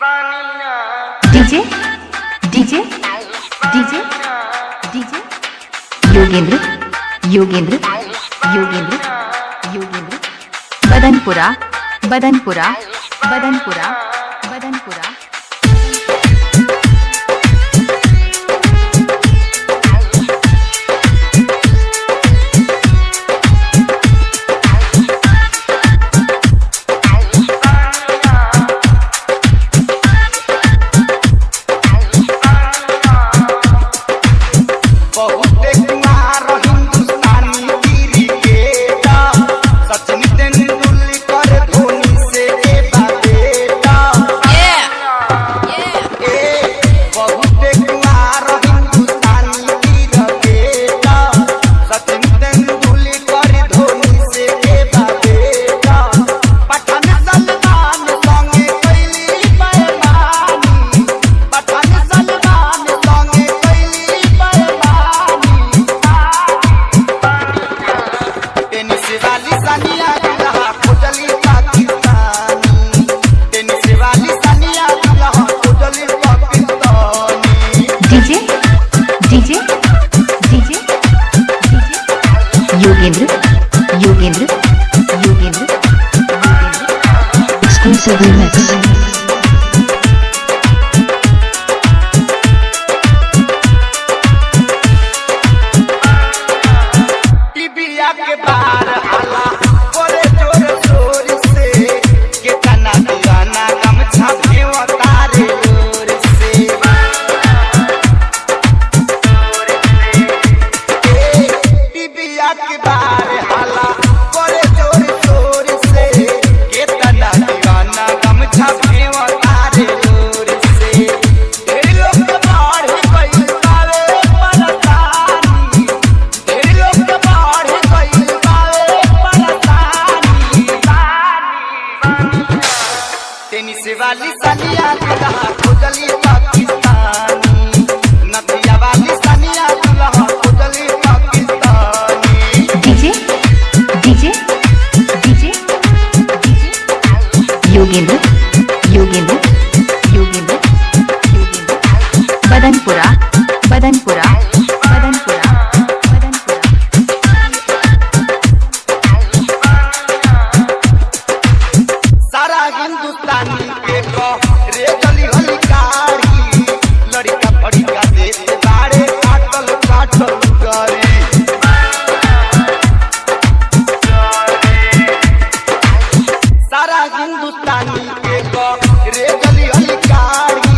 DJ DJ DJ DJ Yogendra Yogendra Yogendra Yogendra Badanpura Badanpura Badanpura Badanpura. बहुते कुमार हिंदुस्तानी cricketer, Sachin Tendulkar धोनी से ए बेटा। ए बहुते कुमार हिंदुस्तानी क्रिकेटर, सचिन तेंदुलकर धोनी से ए बेटा। पठान सलमान संगे कैली बेईमानी, पठान सलमान संगे कैली बेईमानी। टेनिस वाली सानिया दुल्हा खोजली पाकिस्तानी, टेनिस वाली सानिया दुल्हा खोजली Pakistani. DJ DJ DJ DJ Yogendra Yogendra Yogendra Yogendra. Exclusive remix. Tibia के बाहर आला बोले जोर जोर से, केतना दीवाना गमछा भेव तारे जोर से। ए, टीबिया के बाहर आला बोले जोर जोर से, केतना दीवाना गमछा भेव तारे जोर से। ढेर लोग के बाढ़ गइल बावे परेशानी, ढेर लोग के बाढ़ गइल बावे परेशानी। टेनिस वाली सानिया दुल्हा खोजली पाकिस्तानी, नदिया वाली सानिया दुल्हा खोजली Pakistani. DJ DJ DJ DJ Yogendra Yogendra Yogendra Yogendra Badanpura Badanpura Badanpura Badanpura. सारा हिंदुस्तानी के को रे गली हली कारी, लड़का फड़का देते बाड़े काटल काटल करे। सारा हिंदुस्तानी के को रे गली हली कारी,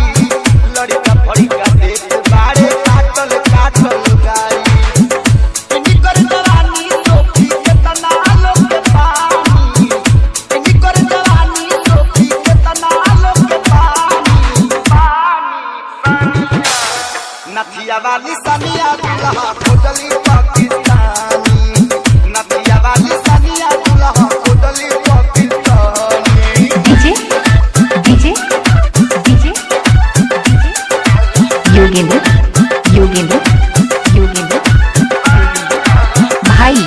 लड़का फड़का देते बाड़े काटल काटल गारी। निकर जवानी सोफी केतना लोग के पानी, निकर जवानी सोफी केतना लोग के पानी। नथिया वाली सानिया दुल्हा खोजली पाकिस्तानी, नथिया वाली सानिया दुल्हा खोजली Pakistani. DJ DJ DJ DJ Yogendra Yogendra Yogendra Yogendra भाई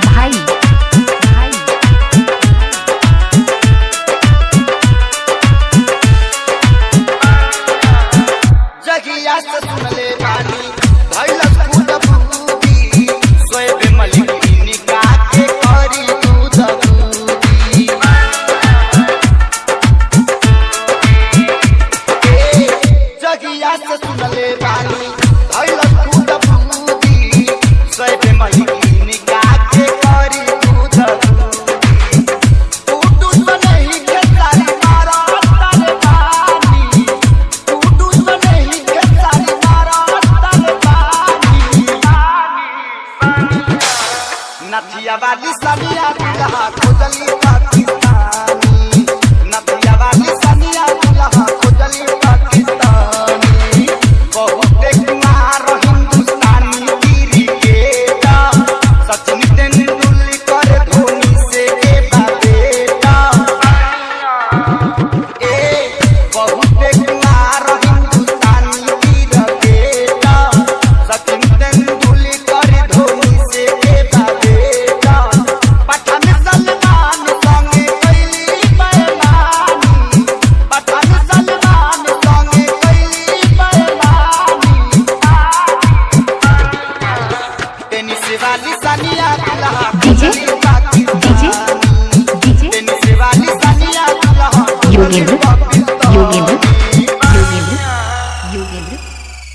भाई भाई। जगिया से सुनले बानी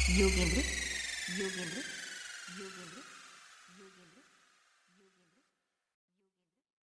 Yogendra Yogendra Yogendra.